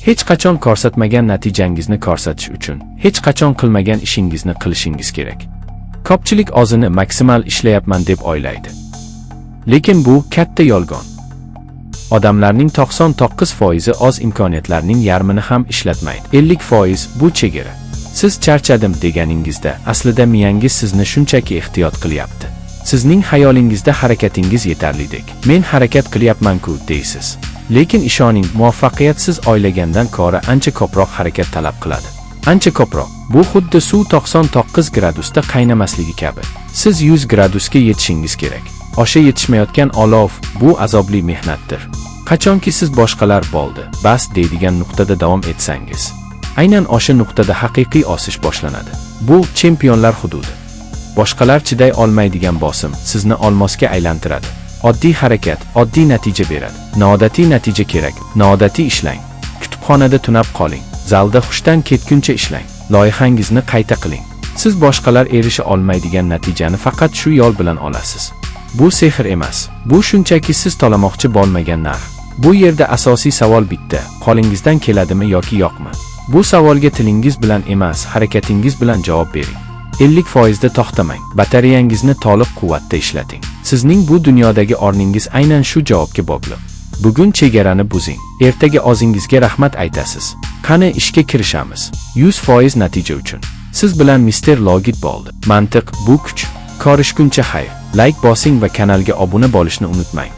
Hech qachon ko'rsatmagan natijangizni ko'rsatish uchun hech qachon qilmagan ishingizni qilishingiz kerak. Ko'pchilik o'zini maksimal ishlayapman deb o'ylaydi. Lekin bu katta yolg'on. Odamlarning 99% o'z imkoniyatlarining yarmini ham ishlatmaydi. 50% bu chegara. Siz "Charchadim" deganingizda, aslida miyangiz sizni shunchaki ehtiyot qilyapti. Sizning xayolingizda harakatingiz yetarlidek. "Men harakat qilyapman-ku", deysiz. Lekin ishoning, muvaffaqiyat siz o'ylagandan ko'ra ancha ko'proq harakat talab qiladi. Ancha ko'proq. Bu xuddi suv 99 gradusda qaynamasligi kabi. Siz 100 gradusga yetishingiz kerak. O'sha yetishmayotgan olov bu azobli mehnatdir. Qachonki siz boshqalar "Bo'ldi, bas" deydigan nuqtada davom etsangiz, aynan o'sha nuqtada haqiqiy o'sish boshlanadi. Bu chempionlar hududi. Boshqalar chiday olmaydigan bosim sizni olmosga aylantiradi. Oddiy harakat oddiy natija beradi. Noodatiy natija kerak. Noodatiy ishlang. Kutubxonada tunab qoling. Zalda hushdan ketguncha ishlang. Loyihangizni qayta qiling. Siz boshqalar erisha olmaydigan natijani faqat shu yo'l bilan olasiz. Bu sehr emas. Bu shunchaki siz to'lamoqchi bo'lmagan narx. Bu yerda asosiy savol bitta: qo'lingizdan keladimi yoki yo'qmi? Bu savolga tilingiz bilan emas, harakatingiz bilan javob bering. 50% da to'xtamang. Batareyangizni to'liq quvvatda ishlating. Sizning bu dunyodagi o'rningiz aynan shu javobga bog'liq. Bugun chegarani buzing. Ertaga o'zingizga rahmat aytasiz. Qani, ishga kirishamiz. 100% natija uchun. Siz bilan Mister Logit bo'ldi. Mantiq bu kuch. Ko'rishguncha xayr. Like bosing va kanalga obuna bo'lishni unutmang.